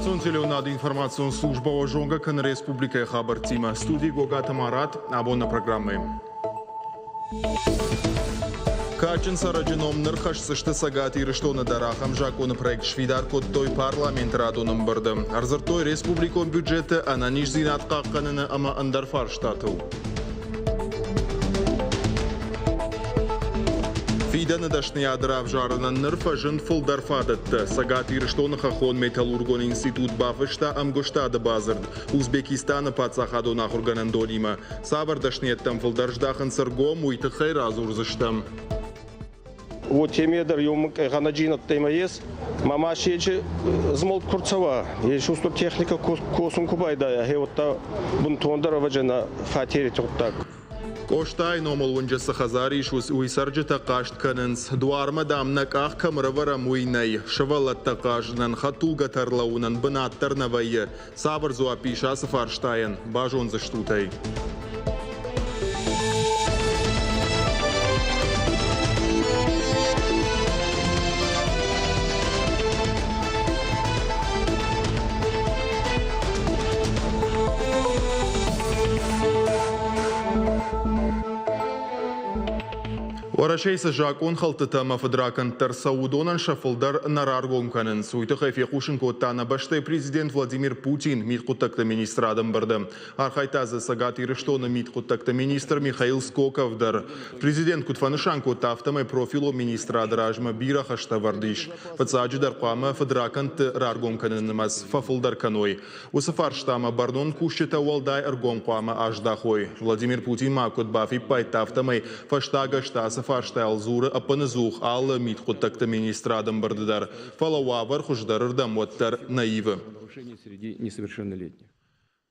Национ телеуынады информацион службӕ уӕ зонгӕ кӕны республикӕйы хабӕрттимӕ. Студийы Гогаты Марат, абон нӕ программӕйы. Кадджын цӕрӕджы ном ныр хӕсдзысты Цӕгат Ирыстоны дӕр. Ахӕм закъоны проект сфидар кодтой парламенты радон ӕмбырды. Ӕрдзырдтой республикон бюджеты, ӕнӕниздзинад хъахъхъӕныны ӕмӕ ӕндӕр фарстатыл. Фидӕны дӕсныйад равзарынӕн ныр фӕзынд фылдӕр фадӕттӕ. Цӕгат Ирыстоны хӕххон металлургон институт бафыста ӕмгуыстады бадзырд Узбекистаны паддзахадон ахуыргӕнӕндонимӕ. Цавӕр дӕсныйӕдтӕм фылдӕр здахынц ӕргом, уый тыххӕй радзурдзыстӕм. Уотемӕй дӕр еумӕ гъӕнӕджийнӕдтӕмӕ ес. Ма ма сечи змӕлд ку рцӕуа, ес устур техникӕ косун ку байдайа, гье уӕдта бунтондӕр ӕвӕджи нӕ фатерити гъуддаг. Къостайы номыл уынджы цы хӕдзар ис, уый цӕрджытӕ хъаст кӕнынц. Дуармӕ, дам, нӕ къах кӕм ӕрӕвӕрӕм, уый нӕй. Сывӕллӕттӕ хъазынӕн, хӕдтулгӕтӕ ӕрлӕууынӕн бынат дӕр нӕ вӕййы. Цавӕр дзуапп ис ацы фарстайӕн, базондзыстут ӕй. Уӕрӕсейы цы закъонхӕлдтытӕ ӕмӕ фыдракӕндтӕ ӕрцӕуы, уыдонӕн сӕ фылдӕр нӕ раргом кӕнынц. Уый тыххӕй фехъусын кодта нӕ бӕстӕйы президент Владимир Путин мидхъуыддӕгты министрады ӕмбырды. Архайдта дзы Цӕгат Ирыстоны мидхъуыддӕгты министр Михаил Скоков дӕр. Президент куыд фӕнысан кодта, афтӕмӕй профилон министрады размӕ бирӕ хӕстӕ ӕвӕрд ис. Фыццаджыдӕр хъуамӕ фыдракӕндты раргом кӕныны нымӕц фӕфылдӕр кӕной. Уыцы фарстамӕ бӕрнон кусджытӕ уӕлдай ӕргом хъуамӕ аздахой. Владимир Путин ма куыд бафиппайдта, афтӕмӕй фӕстаг ӕзты ацы фарстайыл дзуры ӕппынӕдзух алы мидхъуыддӕгты министрады ӕмбырды дӕр, фӕлӕ уавӕр хуыздӕрырдӕм уӕддӕр нӕ ивы.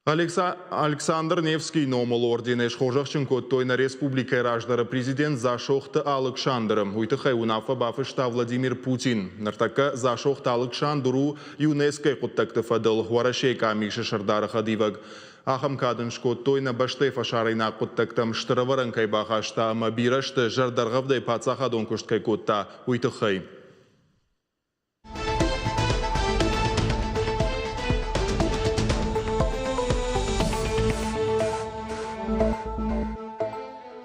Александр Невскийы номыл орденӕй схорзӕхджын кодтой нӕ республикӕйы раздӕры президент Дзасохты Алыксандры. Уый тыххӕй уынаффӕ бафыста Владимир Путин. Ныртӕккӕ Дзасохты Алыксандр у ЮНЕСКО-йы хъуыддӕгты фӕдыл Уӕрӕсейы къамисы сӕрдары хӕдивӕг. Ахӕм кад ын скодтой нӕ бӕстӕйы фӕсарӕйнаг хъуыддӕгтӕм стыр ӕвӕрӕн кӕй бахаста ӕмӕ бирӕ сты зӕрдӕргъӕвдӕй паддзахадон куыст кӕй кодта, уый тыххӕй.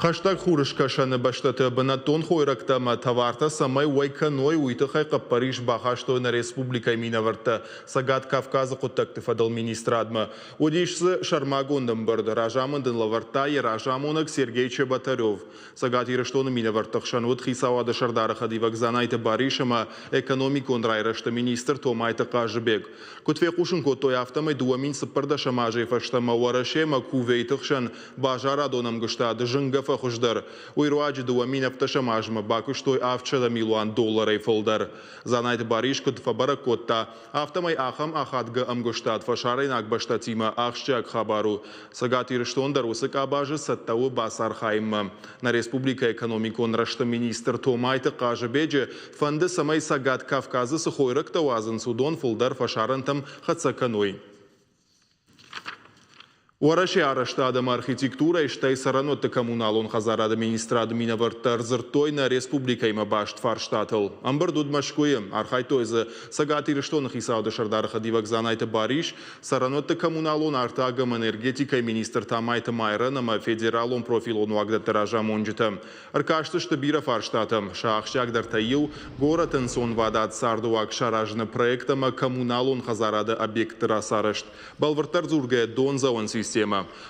Хӕстӕг Хурыскӕсӕны бӕстӕты бынӕттон хойрӕгтӕ ӕмӕ товартӕ цӕмӕй уӕй кӕной, уый тыххӕй хъӕппӕрис бахастой нӕ республикӕйы минӕвӕрттӕ Цӕгат Кавказы хъуыддӕгты фӕдыл министрадмӕ. Уыдис дзы сӕрмагонд ӕмбырд, разамынд ын лӕвӕрдта йӕ разамонӕг Сергей Чеботарев. Цӕгат Ирыстоны минӕвӕртты хсӕн уыд хицауады сӕрдары хӕдивӕг Дзанайты Барис ӕмӕ экономикон райрӕзты министр Томайты Хъазыбег. Куыд фехъусын кодтой, афтӕмӕй 2014 азӕй фӕстӕмӕ Уӕрӕсе ӕмӕ Кувейты хсӕн базарадон ӕмгуыстад зынгӕ фӕхуыздӕр. Уый руаджы 2017 азмӕ бакуыстой 700 милуан долларӕй фылдӕр. Дзанайты Барис куыд фӕбӕрӕг кодта, афтӕмӕй ахӕм ахадгӕ ӕмгуыстад фӕсарӕйнаг бӕстӕтимӕ ахсджиаг хабар у. Цӕгат Ирыстон дӕр уыцы къабазы цӕттӕ у бацархайынмӕ. Нӕ республикӕйы экономикон рӕзты министр Томайты Хъазыбеджы фӕнды, цӕмӕй Цӕгат Кавказы цы хойрӕгтӕ уадзынц, уыдон фылдӕр фӕсарӕнтӕм хӕццӕ кӕной. Уӕрӕсе арӕзтад ӕмӕ архитектурӕйы, стӕй цӕрӕнуӕтты коммуналон хӕдзарады министрады минӕвӕрттӕ ӕрдзырдтой нӕ республикӕимӕ баст фарстатыл. Ӕмбырд уыд Мӕскуыйы. Архайдтой дзы Цӕгат Ирыстоны хицауады сӕрдары хӕдивӕг Дзанайты Барис, цӕрӕнуӕтты коммуналон артаг ӕмӕ энергетикӕйы министр Тамайты Майрӕн ӕмӕ федералон профилон уагдӕтты разамонджытӕ. Ӕркастысты бирӕ фарстатӕм. Сӕ ахсджиагдӕртӕй иу, горӕты ӕнцонвадат цардыуаг саразыны проект ӕмӕ коммуналон хӕдзарады объектты рацарӕзт. Бӕлвырддӕр дзургӕйӕ, дондзӕуӕн системӕ.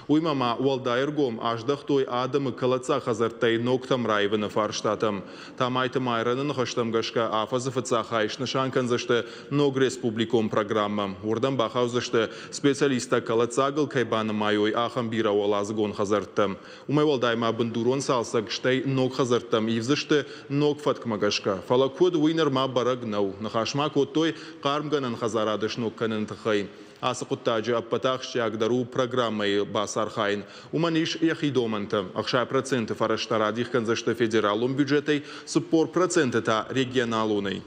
Уыимӕ ма уӕлдай ӕргом аздӕхтой адӕмы кӕлӕддзаг хӕдзӕрттӕй ногтӕм раивыны фарстатӕм. Тамайты Майрӕны ныхӕстӕм гӕсгӕ, афӕдзы фыццаг хай снысан кӕндзысты ног республикон программӕ. Уырдӕм бахаудзысты, специалисттӕ кӕлӕддзагыл кӕй банымайой, ахӕм бирӕуӕладзыгон хӕдзӕрттӕ. Уымӕй уӕлдай ма бындурон цалцӕг, стӕй ног хӕдзӕрттӕм ивдзысты ног фӕткмӕ гӕсгӕ. Фӕлӕ куыд, уый нырма бӕрӕг нӕу. Ныхас ма кодтой хъармгӕнӕн хӕдзарады сног кӕныны тыххӕй. Ацы хъуыддаджы ӕппӕты ахсджиагдӕр у программӕйы бацархайын. Уымӕн ис йӕхи домӕнтӕ. 60% фӕрӕзтӕ радих кӕндзысты федералон бюджетӕй, 40% та регионалонӕй.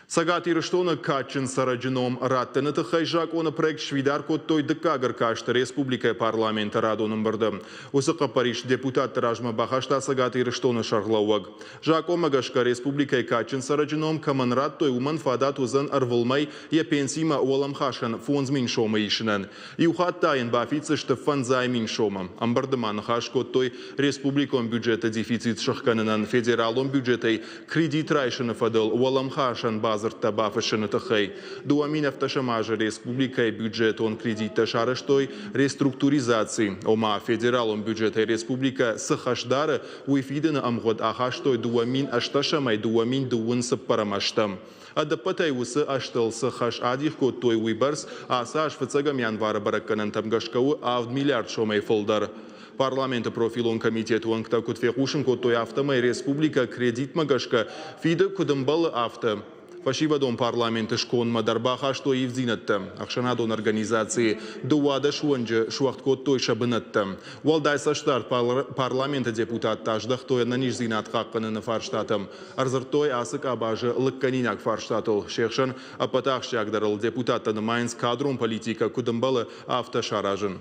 Цӕгат Ирыстоны кадджын цӕрӕджы ном раттыны тыххӕй закъоны проект сфидар кодтой дыккаг ӕркасты республикӕйы парламенты радон ӕмбырды. Уыцы хъӕппӕрис депутатты размӕ бахаста Цӕгат Ирыстоны сӕргълӕууӕг. Закъонмӕ гӕсгӕ республикӕйы кадджын цӕрӕджы ном кӕмӕн радтой, уымӕн фадат уыдзӕн ӕрвылмӕй йӕ пенсимӕ уӕлӕмхасӕн 5000 сомы исынӕн. Иу хатт та йын бафиддзысты 5000 сомы. Ӕмбырды ма ныхас кодтой республикон бюджеты дефицит сыхгӕнынӕн федералон бюджетӕй кредит райсыны фӕдыл уӕлӕмхасӕн бадзырдтӕ бафыссыны тыххӕй. 2017 азы республикӕйы бюджетон кредиттӕ сарӕзтой реструктуризаци, ома федералон бюджетӕй республикӕ цы хӕс дары, уый фидыны ӕмгъуыд ахастой 2018-ӕй 2024 азтӕм. Ӕдӕппӕтӕй уыцы азтыл цы хӕс адих кодтой, уыйбӕрц ацы аз фыццӕгӕм январы бӕрӕггӕнӕнтӕм гӕсгӕ у 7 миллиард сомӕй фылдӕр. Парламенты профилон комитеты уӕнгтӕ куыд фехъусын кодтой, афтӕмӕй республикӕ кредитмӕ гӕсгӕ фиды куыд ӕмбӕлы, афтӕ. Фӕсивӕдон парламенты скондмӕ дӕр бахастой ивддзинӕдтӕ. Ӕхсӕнадон организацийы 12 уӕнджы суӕгъд кодтой сӕ бынӕттӕ. Уӕлдай цӕстдард парламенты депутаттӕ аздӕхтой ӕнӕниздзинад хъахъхъӕныны фарстатӕм. Ӕрдзырдтой ацы къабазы лыггӕнинаг фарстатыл. Се хсӕн ӕппӕты ахсджиагдӕрыл депутаттӕ нымайынц кадрон политикӕ куыд ӕмбӕлы, афтӕ саразын.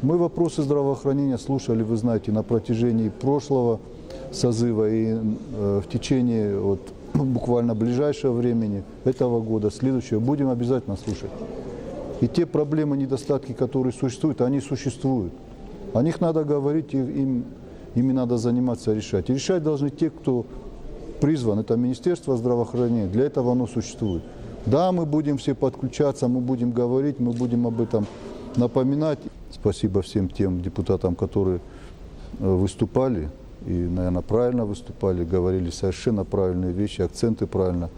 Мы вопросы здравоохранения слушали, вы знаете, на протяжении прошлого созыва и в течение вот, буквально ближайшего времени, этого года, следующего, будем обязательно слушать. И те проблемы, недостатки, которые существуют, они существуют. О них надо говорить, и ими надо заниматься, решать. И решать должны те, кто призван. Это Министерство здравоохранения, для этого оно существует. Да, мы будем все подключаться, мы будем говорить, мы будем об этом напоминать. Спасибо всем тем депутатам, которые выступали и, наверное, правильно выступали, говорили совершенно правильные вещи, акценты правильно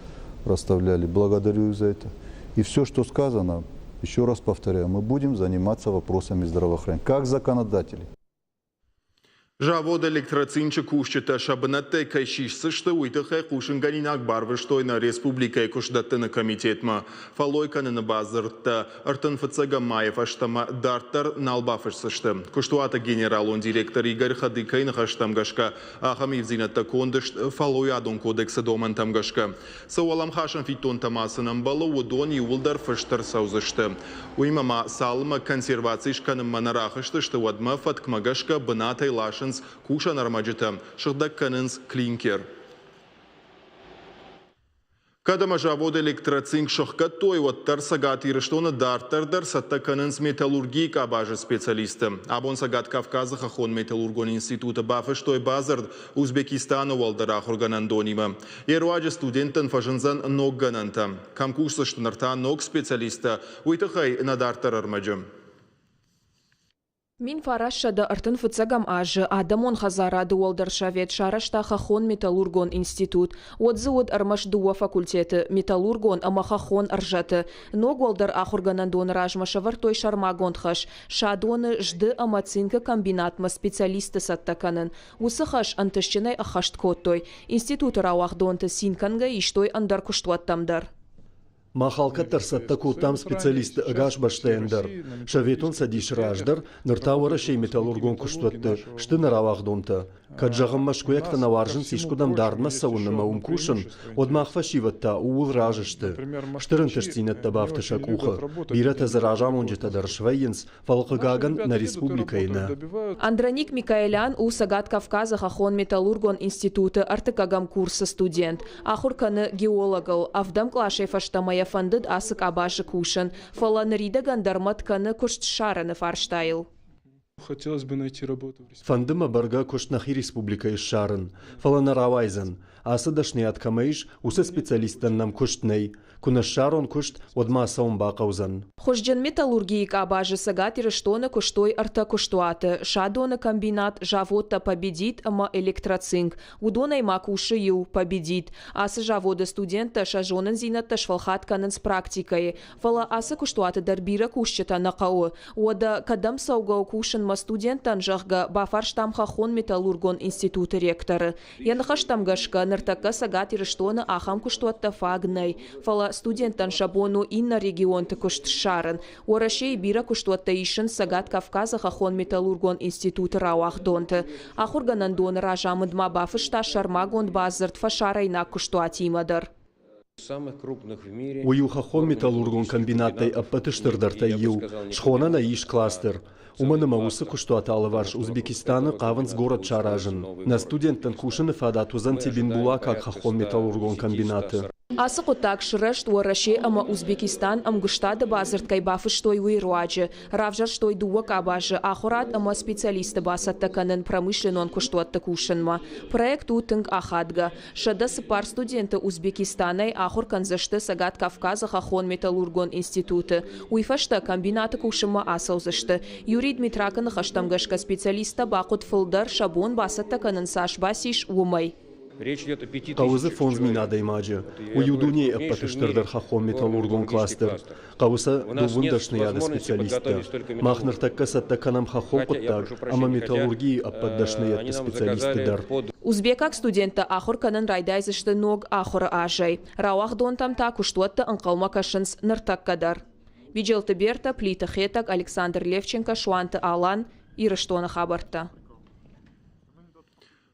расставляли. Благодарю их за это. И все, что сказано, еще раз повторяю, мы будем заниматься вопросами здравоохранения, как законодатели. Завод «Электроцинчы» кусджытӕ сӕ бынӕттӕй кӕй сисдзысты, уый тыххӕй хъусынгӕнинаг барвыстой нӕ республикӕйы куыстдӕттыны комитетмӕ. Фӕллой кӕныны бадзырдтӕ 31 майы фӕстӕмӕ дарддӕр нал бафысдзысты. Куыстуаты генералон директор Игорь Хадыкайы ныхӕстӕм гӕсгӕ, ахӕм ивддзинӕдтӕ конд сты фӕллойадон кодексы домӕнтӕм гӕсгӕ. Цы уӕлӕмхасӕн фиддонтӕ ма сын ӕмбӕлы, уыдон иууылдӕр фыст ӕрцӕудзысты. Уыимӕ ма цалынмӕ консерваци скӕнынмӕ нӕ рахызтысты, уӕдмӕ фӕткмӕ гӕсгӕ бынатӕй ласынц кусӕн ӕрмӕджытӕ, сыгъдӕг кӕнынц клинкер. Кӕд ӕмӕ завод «Электроцинк» сыхгӕдтой, уӕддӕр Цӕгат Ирыстоны дарддӕр дӕр цӕттӕ кӕнынц металлургийы къабазы специалистты. Абон Цӕгат Кавказы хӕххон металлургон институты бафыстой бадзырд Узбекистаны уӕлдӕр ахуыргӕнӕндонимӕ. Йе руаджы студенттӕн фӕзындзӕн ног гӕнӕнтӕ. Кӕм кусдзысты ныр та ног специалисттӕ, уый тыххӕй нӕ дарддӕр ӕрмӕджы. 1931 азы Адӕмон хӕдзарады уӕлдӕр совет сарӕзта хӕххон металлургон институт. Уӕд дзы уыд ӕрмӕст дыууӕ факультеты – металлургон ӕмӕ хӕххон ӕрзӕты. Ног уӕлдӕр ахуыргӕнӕндоны размӕ сӕвӕрдтой сӕрмагонд хӕс – Садоны, зды ӕмӕ цинкы комбинатмӕ специалистты цӕттӕ кӕнын. Уыцы хӕс ӕнтыстджынӕй ӕххӕст кодтой. Институты рауагъдонты цин кӕнгӕ истой ӕндӕр куыстуӕттӕм дӕр. Мах алкӕддӕр цӕттӕ кодтам специалистты ӕгас бӕстӕйӕн дӕр. Советон Цӕдисы раздӕр, ныр та Уӕрӕсейы металлургон куыстуӕтты сты нӕ рауагъдонтӕ. Кӕд, зӕгъын, мӕскуыйӕгтӕ нӕ уарзынц искуыдӕм дардмӕ цӕуын ӕмӕ уым кусын, уӕд мах фӕсивӕд та ууыл разы сты. Стыр ӕнтыстдзинӕдтӕ бафты сӕ къухы. Бирӕтӕ дзы разамонджытӕ дӕр свӕййынц, фӕлӕ хъыгагӕн, нӕ республикӕйы нӕ. Андроник Микаэлян у Цӕгат Кавказы хӕххон-металлургон институты ӕртыккӕгӕм курсы студент. Ахуыр кӕны геологыл. Ӕвдӕм къласӕй фӕстӕмӕ йӕ фӕндыд ацы къабазы кусын. Фӕлӕ ныридӕгӕн дӕр мӕт кӕны куыст ссарыны фарстайыл. Фӕнды мӕ бӕргӕ куыст нӕхи республикӕйы ссарын, фӕлӕ нӕ рауайдзӕн. Ацы дӕсныйад кӕмӕ ис, уыцы специалисттӕн нӕм куыст нӕй. Куы нӕ ссарон куыст, уӕд ма цӕуын бахъӕудзӕн. Хуызджын металлургийы къабазы Цӕгат Ирыстоны куыстой ӕртӕ куыстуаты: Садоны комбинат, заводтӕ «Победит» ӕмӕ «Электроцинк». Уыдонӕй ма кусы иу, «Победит». Ацы заводы студенттӕ сӕ зонындзинӕдтӕ сфӕлхатт кӕнынц практикӕйы. Фӕлӕ ацы куыстуаты дӕр бирӕ кусджытӕ нӕ хъӕуы. Уӕдӕ кӕдӕм цӕугӕ у кусынмӕ студенттӕн, зӕгъгӕ, бафарстам хӕххон-металлургон институты ректоры. Йӕ ныхӕстӕм гӕсгӕ, ныртӕккӕ Цӕгат Ирыстоны ахӕм куыстуӕттӕ фаг нӕй, фӕлӕ студенттӕн сӕ бон у иннӕ регионты куыст ссарын. Уӕрӕсейы бирӕ куыстуӕттӕ исынц Цӕгат Кавказы хӕххон-металлургон институты рауагъдонты. Ахуыргӕнӕндоны разамынд ма бафыста сӕрмагонд бадзырд фӕсарӕйнаг куыстуатимӕ дӕр. Уый у хӕххон-металлургон комбинаттӕй ӕппӕты стырдӕртӕй иу, схонӕн ӕй ис кластер. Уымӕн ӕмӕ уыцы куыстуаты алыварс Узбекистаны хъавынц горӕт саразын. Нӕ студенттӕн кусыны фадат уыдзӕн Тебинбулакаг хӕххон-металлургон комбинаты. Ацы хъуыддаг сырӕзт Уӕрӕсе ӕмӕ Узбекистан ӕмгуыстады бадзырд кӕй бафыстой, уый руаджы. Равзӕрстой дыууӕ къабазы ахуырад ӕмӕ специалистты бацӕттӕ кӕнын промышленнон куыстуӕтты кусынмӕ. Проект у тынг ахадгӕ. 104 студенты Узбекистанӕй ахуыр кӕндзысты Цӕгат Кавказы хӕххон-металлургон институты. Уый фӕстӕ комбинаты кусынмӕ ацӕудзысты. Юрий Дмитракы ныхӕстӕм гӕсгӕ специалисттӕ бахъуыд фылдӕр, сӕ бон бацӕттӕ кӕнын цас бацис, уымӕй. Хъӕуы дзы 5000 адӕймаджы. Уый у дунейы ӕппӕты стырдӕр хӕххон-металлургон кластер. Хъӕуы сӕ дыууын дӕсныйады специалисттӕ. Мах ныртӕккӕ цӕттӕ кӕнӕм хӕххон хъуыддаг ӕмӕ металлургийы ӕппӕт дӕсныйӕдты специалистты дӕр. Узбекаг студенттӕ ахуыр кӕнын райдайдзысты ног ахуыры азӕй. Рауагъдонтӕм та куыстуӕтты ӕнхъӕлмӕ кӕсынц ныртӕккӕ дӕр. Биджелты Бертӕ, Плиты Хетӕг, Александр Левченко, Суанты Алан, Ирыстоны хабӕрттӕ.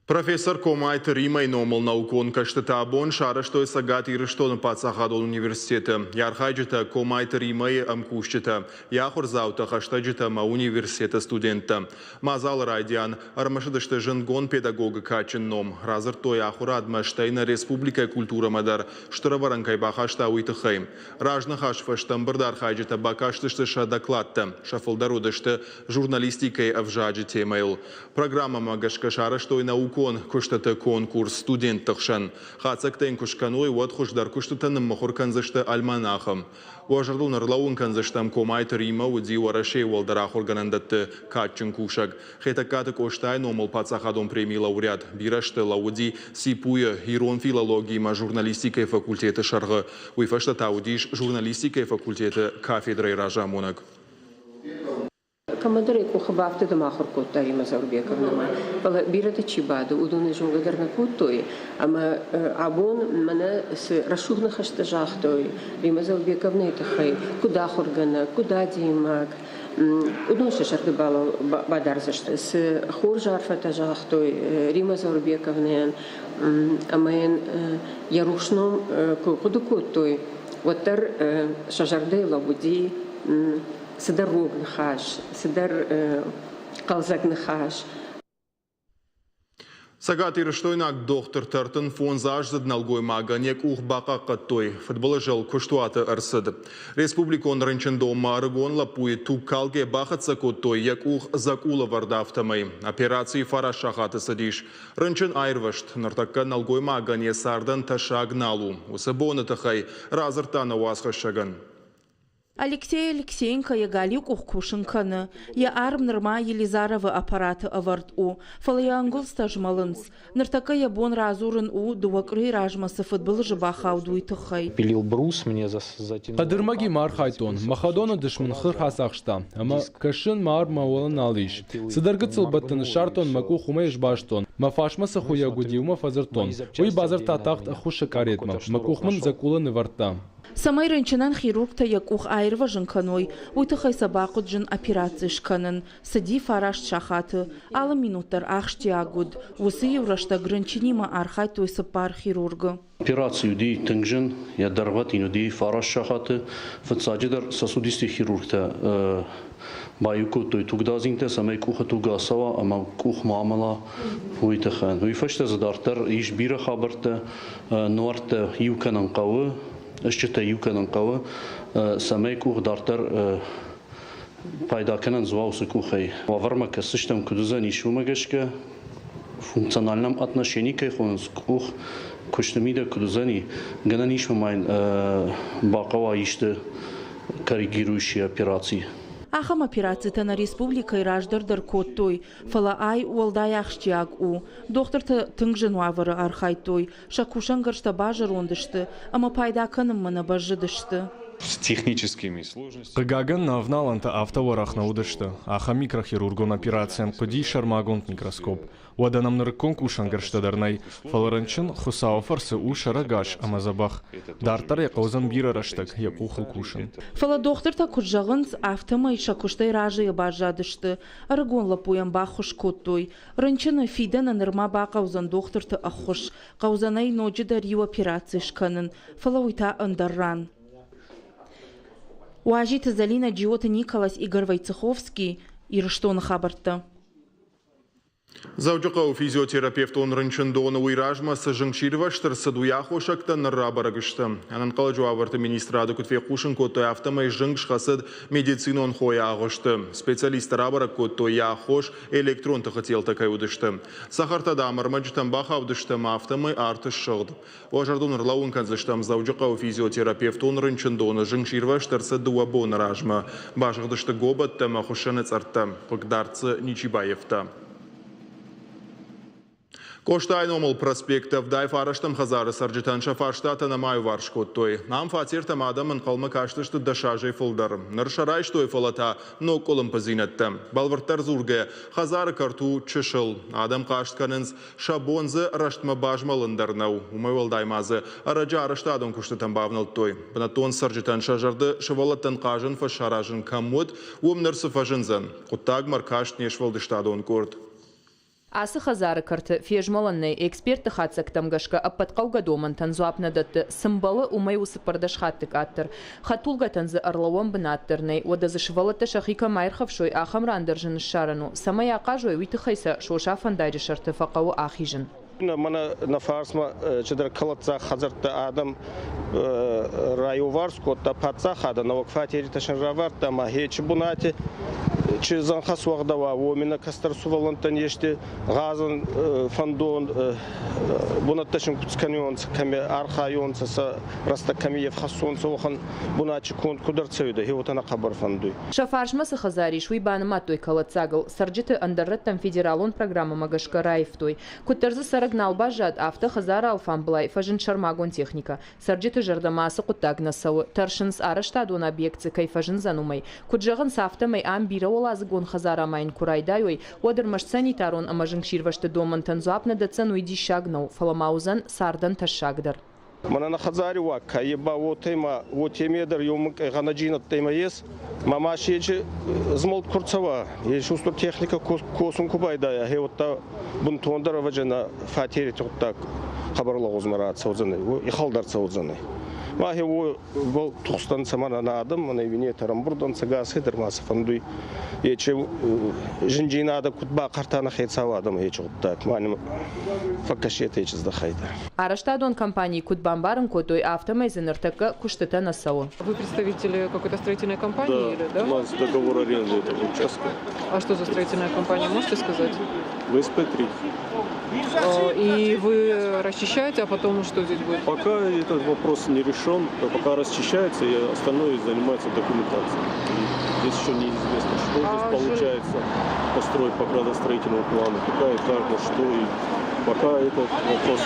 Профессор Комайты Римӕйы номыл наукон кӕстытӕ абон сарӕзтой Цӕгат Ирыстоны паддзахадон университеты. Йӕ архайджытӕ Комайты Римӕйы ӕмкусджытӕ, йӕ ахуырдзаутӕ, хӕстӕджытӕ ӕмӕ университеты студенттӕ. Мадзалы райдиан ӕрымысыдысты зындгонд педагогы кадджын ном, радзырдтой ахуырадмӕ, стӕй нӕ республикӕйы культурӕмӕ дӕр стыр ӕвӕрӕн кӕй бахаста, уый тыххӕй. Разныхасы фӕстӕ ӕмбырды архайджытӕ бакастысты сӕ докладтӕ. Сӕ фылдӕр уыдысты журналистикӕйы ӕвзаджы темӕйыл. Программӕмӕ гӕсгӕ сарӕзтой наукон куыстыты конкурс студентты хсӕн. Хатдзӕгтӕ йын куы скӕной, уӕд хуыздӕр куыстытӕ ныммыхуыр кӕндзысты альманахы. Уӕ зӕрдыл ӕрлӕууын кӕндзыстӕм, Комайты Риммӕ уыди Уӕрӕсейы уӕлдӕр ахуыргӕнӕндӕтты кадджын кусӕг. Хетӕгкаты Къостайы номыл паддзахадон премийы лауреат. Бирӕ сты лӕууыди ЦИПУ-йы ирон филологиимӕ журналистикӕйы факультеты сӕргъы. Уый фӕстӕ та уыдис журналистикӕйы факультеты кафедрӕйы разамонӕг. Кӕмӕдӕр йӕ къухы бафтыд ӕмӕ ахуыр кодта Риммӕ Заурбековнӕмӕ. Фӕлӕ бирӕтӕ чи бады, уыдоны зонгӕ дӕр нӕ кодтой. Ӕмӕ абон мӕнӕ цы рӕсугъд ныхӕстӕ загътой Риммӕ Заурбековнӕйы тыххӕй, куыд ахуыргӕнӕг, куыд адӕймаг, уыдон сӕ зӕрды бадардзысты. Цы хорз арфӕтӕ загътой Риммӕ Заурбековнӕйӕн ӕмӕ йын йӕ рухс ном куы хъуыды кодтой, уӕддӕр сӕ зӕрдӕйы лӕууыди цыдӕр рог ныхас, цыдӕр хъӕлдзӕг ныхас. Цӕгатирыстойнаг дохтыртӕ 35-аздзыд нӕлгоймагӕн йӕ къух бахъахъхъӕдтой. Фыдбылызыл куыстуаты ӕрцыд. Республикон рынчындонмӕ ӕрыгон лӕппуйы тугкалгӕ бахӕццӕ кодтой йӕ къух дзӕкъулӕвӕрд, афтӕмӕй. Операци 9 сахаты цыдис. Рынчын аирвӕзт. Ныртӕккӕ нӕлгоймагӕн йӕ цардӕн тӕссаг нал у. Уыцы боны тыххӕй радзырдта нӕ уацхӕссӕгӕн. Алексей Алексеенко йӕ галиу къух кусын кӕны. Йӕ арм нырма Елизаровы аппараты ӕвӕрд у, фӕлӕ йӕ ӕнгуылдзтӕ змӕлынц. Ныртӕккӕ йӕ бон радзурын у, дыууӕ къуырийы размӕ цы фыдбылызы бахауд, уый тыххӕй. Пилил брус, мне затянул. Хъӕдырмӕгимӕ архайдтон, мӕ хӕдоны дыс мын хырх ацахста, ӕмӕ кӕсын, мӕ арм мӕ уӕлӕ нал ис. Цыдӕр гыццыл бӕттӕн ссардтон, мӕ къух уымӕй сбастон. Мӕ фарсмӕ цы хуыйӕг уыди, уымӕ фӕдзырдтон. Уый бадзырдта тагъд ӕххуысы къаретмӕ, мӕ къух мын дзӕкъулы нывӕрдта. Цӕмӕй рынчынӕн хирургтӕ йӕ къух аирвӕзын кӕной, уый тыххӕй сӕ бахъуыд зын операци скӕнын. Цыди 9 сахаты. Алы минут дӕр ахсджиаг уыд. Уыцы иу рӕстӕг рынчынимӕ архайдтой цыппар хирургы. Операци уыди тынг зын, йӕ дӕргъвӕтин уыди 9 сахаты. Фыццаджыдӕр сосудистый хирургтӕ баиу кодтой тугдадзинтӕ, цӕмӕй къухы туг ацӕуа ӕмӕ къух ма амӕла, уый тыххӕн. Уый фӕстӕ дзы дарддӕр ис бирӕ хабӕрттӕ, нуӕрттӕ иу кӕнын хъӕуы, стджытӕ иу кӕнын хъӕуы, цӕмӕй къух дарддӕр пайда кӕнӕн дзуа уыцы къухӕй. Уавӕрмӕ кӕсдзыстӕм, куыд уыдзӕнис, уымӕ гӕсгӕ функциональном отношении кӕй хонынц, къух куысты мидӕг куыд уыдзӕни, гӕнӕн ис ма йын бахъӕуа исты корригирующие операци. Ахӕм операцитӕ нӕ республикӕйы раздӕр дӕр кодтой, фӕлӕ ай уӕлдай ахсджиаг у. Дохтыртӕ тынг зын уавӕры архайдтой, сӕ кусӕнгӕрзтӕ базӕронд сты ӕмӕ пайда кӕнынмӕ нӕ бӕззыдысты. С техническими сложностями. Хъыгагӕн, нӕ авналӕнтӕ афтӕ уӕрӕх нӕ уыдысты. Ахӕм микрохирургон операцийӕн хъуыди сӕрмагонд микроскоп. Уӕдӕ нӕм нырыккон кусӕнгӕрзтӕ дӕр нӕй, фӕлӕ рынчын Хуыцауы фӕрцы у сӕрӕгас ӕмӕ дзӕбӕх. Дарддӕр йӕ хъӕудзӕн бирӕ рӕстӕг йӕ къухыл кусын. Фӕлӕ дохтыртӕ куыд зӕгъынц, афтӕмӕй сӕ куыстӕй разыйӕ баззадысты. Ӕрыгон лӕппуйӕн баххуыс кодтой. Рынчыны фидӕны нырма бахъӕудзӕн дохтырты ӕххуыс. Хъӕудзӕн ӕй ноджыдӕр иу операци скӕнын, фӕлӕ уый та ӕндӕр ран. Уазиты Зӕлинӕ, Джиоты Николас, Игорь Войцеховский, Ирыстоны хабӕрттӕ. Дзӕуджыхъӕуы физиотерапевтон рынчындоны уый размӕ цы зынгсирвӕзт ӕрцыд, уый аххосӕгтӕ ныр рабӕрӕг сты. Ӕнӕнхъӕлӕджы уавӕрты министрады куыд фехъусын кодтой, афтӕмӕй зынг схӕцыд медицинон хойы агъуысты. Специалисттӕ рабӕрӕг кодтой, йӕ аххос электрон тыхы телтӕ кӕй уыдысты. Цӕхӕртӕ, дам, ӕрмӕджытӕм бахаудысты ӕмӕ афтӕмӕй арт ссыгъд. Уӕ зӕрдыл ӕрлӕууын кӕндзыстӕм, Дзӕуджыхъӕуы физиотерапевтон рынчындоны зынгсирвӕзт ӕрцыд дыууӕ боны размӕ. Басыгъдысты гобӕттӕ ӕмӕ хуыссӕны цъӕрттӕ. Хъыгдард дзы ничи баййӕфта. Къостайы номыл проспекты 79-ӕм хӕдзары цӕрджытӕн сӕ фарстатӕ нӕма аиуварс кодтой. Ам фатертӕм адӕм ӕнхъӕлмӕ кастысты 10 азӕй фылдӕр. Ныр сӕ райстой, фӕлӕ та ног къуылымпыдзинӕдтӕ. Бӕлвырддӕр дзургӕ, хӕдзары кӕрт у чысыл. Адӕм хъаст кӕнынц, сӕ бон дзы рӕстмӕ базмӕлын дӕр нӕу. Уымӕй уӕлдай ма дзы ӕрӕджы арӕзтадон куыстытӕм бавнӕлдтой. Бынӕттон цӕрджытӕн сӕ зӕрды сывӕллӕттӕн хъазӕн фӕз саразын кӕм уыд, уым ныр цы фӕзындзӕн? Хъуыддагмӕ ӕркаст не сфӕлдыстадон къорд. Ацы хӕдзары кӕрты фезмӕлӕн нӕй. Экспертты хатдзӕгтӕм гӕсгӕ ӕппӕт хъӕугӕ домӕнтӕн дзуапп нӕ дӕтты. Цы мбӕлы, уымӕй у 14 хатты къаддӕр. Хӕдтулгӕтӕн дзы ӕрлӕууӕн бынат дӕр нӕй. Уӕдӕ дзы сывӕллӕттӕ сӕхи кӕм аирхӕфсой, ахӕм ран дӕр зын ссарӕн у. Цӕмӕй ахъазой, уый тыххӕй сӕ соса фӕндаджы сӕрты фӕхъӕуы ахизын. Мӕнӕ нӕ фарсмӕ чидӕр кӕлӕддзаг хӕдзӕрттӕ адӕм райуварс кодта паддзахадӕ, нӕуӕг фатеритӕ син равардта ӕма хечи бунати чи зӕнхӕ суӕгъдӕуа, уоми нӕ кӕстӕр сувӕллӕнттӕн ести гъазӕн фӕндон бунӕттӕ син куд скӕниуонцӕ, кӕми архайуонцӕ, сӕ рӕстӕг кӕми ефхӕссонцӕ, уӕхӕн бунати конд куд ӕрцӕуидӕ, уотӕ нӕ хъӕбӕр фӕндуй. Сӕ фарсмӕ цы хӕдзар ис, уый банымадтой кӕлӕддзагыл. Цӕрджыты ӕндӕр рӕттӕм федералон программӕмӕ гӕсгӕ раивтой. Куыддӕр дзы цӕрӕг нал баззад, афтӕ хӕдзары алфамбылай фӕзынд сӕрмагонд техникӕ. Цӕрджыты зӕрдӕмӕ ацы хъуыддаг нӕ цӕуы, тӕрсынц, арӕзтадон объект дзы кӕй фӕзындзӕн, уымӕй. Куыд зӕгъынц, афтӕмӕй ам бирӕуӕладзыгон хӕдзар амайын куы райдайой, уӕд ӕрмӕст санитарон ӕмӕ зынгсирвӕзты домӕнтӕн дзуапп нӕ дӕтдзӕн, уый диссаг нӕу, фӕлӕ ма уыдзӕн цардӕн тӕссаг дӕр. Мӕнӕ нӕ хӕдзари уаг ка е ба уотӕ ма уотемӕй дӕр еу мӕнкъӕй гъӕнӕджийнӕдтӕй ма ес. Ма ма си змӕлд ку рцӕуа, ес устур техникӕ косун ку байдайа, гье уӕдта бунтондӕр ӕвӕджи нӕ фатерити гъуддаг хъӕбӕр лӕгъузмӕ рацӕудзӕнӕй, ихӕлдӕр цӕудзӕнӕй. Ма гье уобӕл тухстӕнцӕ мӕнӕ нӕ адӕм, мӕнӕ винетӕ ӕрӕмбурд ӕнцӕ гасӕй дӕр ма сӕ фӕндуй. Ечи зиндзийнадӕ куд бахъӕрта нӕ хецауадӕмӕ ечи гъуддаг, ма фӕккӕсетӕ ечи здӕхайдӕ. Арӕзтадон компанийы куыд бамбарын кодтой, афтӕмӕй дзы ныртӕккӕ куыстытӕ нӕ цӕуы. Вы представители какой-то строительной компании Да, или, да? у нас договор аренды этого участка. А что за строительная компания, можете сказать? ВСП-3. И вы расчищаете, а потом что здесь будет? Пока этот вопрос не решен, пока расчищается, и остальное занимается документацией. И здесь еще неизвестно, что А здесь получается построить по градостроительному плану, какая этажность, что и пока этот вопрос.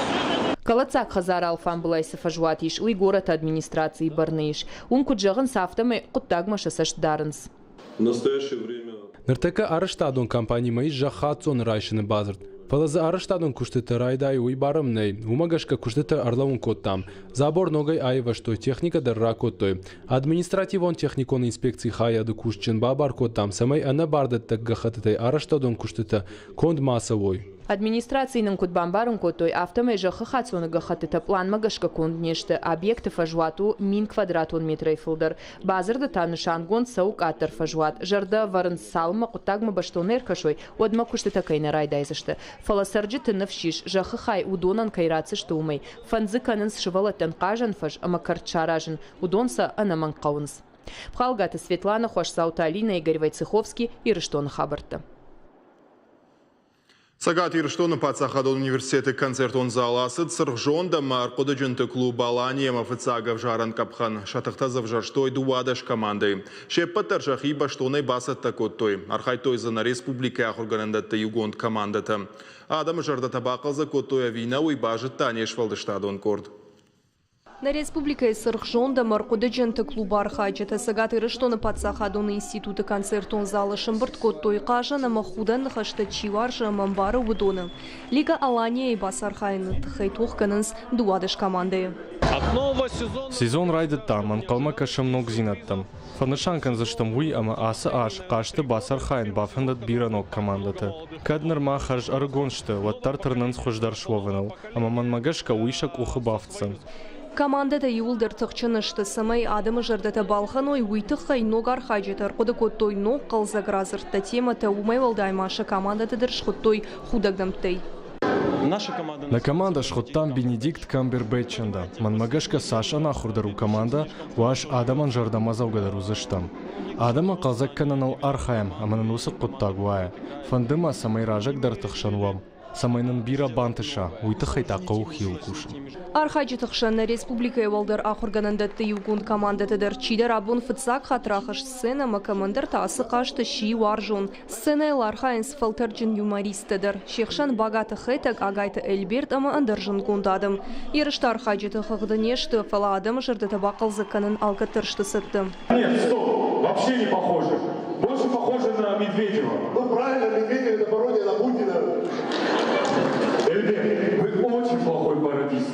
Кӕлӕддзаг хӕдзары алфамбылай цы фӕзуат ис, уый горӕты администрацийы бӕрны ис. Уым куыд зӕгъынц, афтӕмӕй хъуыддагмӕ сӕ цӕст дарынц. В настоящее время Ныртӕккӕ арӕзтадон компанимӕ ис зӕххаццоны райсыны бадзырд. Фӕлӕ дзы арӕзтадон куыстытӕ райдайы, уый бар ӕм нӕй. Уымӕ гӕсгӕ куыстытӕ ӕрлӕууын кодтам. Забор ногӕй аивӕзтой, техникӕ дӕр ракодтой. Административон-техникон инспекцийы хайады кусджытӕн бабар кодтам, цӕмӕй ӕнӕ бардӕттӕг гӕххӕттытӕй арӕзтадон куыстытӕ конд ма цӕуой. Администрацийы нын куыд бамбарын кодтой, афтӕмӕй зӕххы хаццоны гӕххӕттытӕ пъланмӕ гӕсгӕ конд не сты. Объекты фӕзуат у 1000 квадратон метрӕй фылдӕр. Бадзырды та нысангонд цӕуы къаддӕр фӕзуат. Зӕрдӕ ӕвӕрынц, цалынмӕ хъуыддагмӕ бӕстон ӕркӕсой, уӕдмӕ куыстытӕ кӕй нӕ райдайдзысты. Фӕлӕ цӕрджыты ныфс ис, зӕххы хай уыдонӕн кӕй ратдзысты, уымӕй. Фӕнд дзы кӕнынц сывӕллӕттӕн хъазӕн фӕз ӕмӕ кӕрт саразын. Уыдон сӕ ӕнӕмӕнг хъӕуынц. Пхалгаты Светлана, Хуасдзауты Алинӕ, Игорь Войцеховский, Ирыстоны хабӕрттӕ. Цӕгат Ирыстоны паддзахадон университеты концертон залы ацыд цыргъзонд ӕмӕ ӕрхъуыдыджынты клуб «Алани» ӕмӕ фыццаг ӕвзарӕн къӕпхӕн. Сӕ тыхтӕ дзы ӕвзӕрстой 12 командӕйы. Се ппӕт дӕр сӕхи бӕстонӕй бацӕттӕ кодтой. Архайдтой дзы нӕ республикӕйы ахуыргӕнӕндӕтты иугонд командӕтӕ. Адӕмы зӕрдӕтӕ бахъӕлдзӕг кодтой ӕви нӕ, уый базыдта не сфӕлдыстадон къорд. Нӕ республикӕйы цыргъзонд ӕмӕ ӕрхъуыдыджынты клубы архайджытӕ Цӕгат Ирыстоны паддзахадон институты концертон залы сӕмбырд кодтой, хъазӕн ӕмӕ худӕн ныхӕстӕ чи уарзы ӕмӕ ӕмбары, уыдоны. Лига Алания-йы бацархайыны тыххӕй тох кӕнынц 12 командӕйы. Сезон райдыдта, ӕмӕ ӕнхъӕлмӕ кӕсӕм ногдзинӕдтӕм. Фӕнысан кӕндзыстӕм уый, ӕмӕ ацы аз хъазты бацархайын бафӕндыд бирӕ ног командӕты. Кӕд нырма хӕрз ӕрыгон сты, уӕддӕр тырнынц хуыздӕр суӕвыныл, ӕмӕ мӕнмӕ гӕсгӕ уый сӕ къухы бафтдзӕн. Командӕтӕ иууылдӕр тыхджын сты, цӕмӕй адӕмы зӕрдӕтӕ балхӕной, уый тыххӕй ног архайджытӕ ӕрхъуыды кодтой ног хъӕлдзӕг радзырдтӕ, темӕтӕ, уымӕй уӕлдай ма сӕ командӕты дӕр схуыдтой худӕгнӕмттӕй. Нӕ командӕ схуыдтам Бенедикт Камбербэтченда. Мӕнмӕ гӕсгӕ цас ӕнахуырдӕр у командӕ, уас адӕмӕн зӕрдӕмӕдзӕугӕдӕр уыдзыстӕм. Адӕмы хъӕлдзӕг кӕныныл архайӕм, ӕмӕ нын уыцы хъуыддаг уайы. Фӕнды мӕ, цӕмӕй раззагдӕрты хсӕн уӕм. Цӕмӕй нын бирӕ бантыса, уый тыххӕй та хъӕуы хиуыл кусын. Архайджыты хсӕн нӕ республикӕйы уӕлдӕр ахуыргӕнӕндӕтты иугонд командӕты дӕр чидӕр абон фыццаг хатт рахызт сценӕмӕ, кӕмӕндӕр та ацы хъазты сси уарзон. Сценӕйыл архайынц фӕлтӕрджын юмористтӕ дӕр. Се хсӕн Багаты Хетӕг, Агайты Эльберд ӕмӕ ӕндӕр зындгонд адӕм. Ерысты архайджыты хыгъды не сты, фӕлӕ адӕмы зӕрдӕтӕ бахъӕлдзӕг кӕнын алкӕддӕр сты цӕттӕ. Нет, стоп, вообще не похоже. Больше похоже на Медведева. Ну правильно, Медведев это пародия на Путина. Эльберт, вы очень плохой пародист.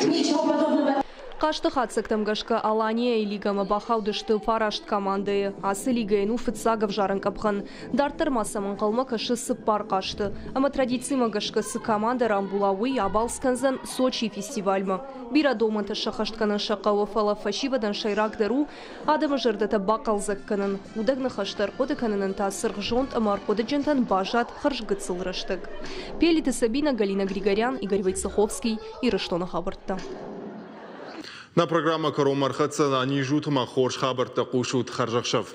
Ничего подобного. Хъазты хатдзӕгтӕм гӕсгӕ Алания-йы лигӕмӕ бахаудысты фараст командӕйы. Ацы лигӕйӕн у фыццаг ӕвзарӕн къӕпхӕн. Дарддӕр ма сӕм ӕнхъӕлмӕ кӕсы цыппар хъазты. Ӕмӕ традицимӕ гӕсгӕ цы командӕ рамбула, уый абалц кӕндзӕн Сочийы фестивальмӕ. Бирӕ домӕнтӕ сӕххӕст кӕнын сӕ хъӕуы, фӕлӕ фӕсивӕдӕн сӕйрагдӕр у адӕмы зӕрдӕтӕ бахъӕлдзӕг кӕнын. Худӕг ныхӕстӕ ӕрхъуыды кӕнынӕн та цыргъзонд ӕмӕ ӕрхъуыдыджынтӕн баззад хӕрзгыццыл рӕстӕг. Пелиты Сабина, Галина Григорян, Игорь Войцеховский, Ирыстоны хабӕрттӕ. Нӕ программӕ кӕронмӕ ӕрхӕццӕ. Ӕнӕниз ут ӕмӕ хорз хабӕрттӕ хъусут. Хӕрзӕхсӕв.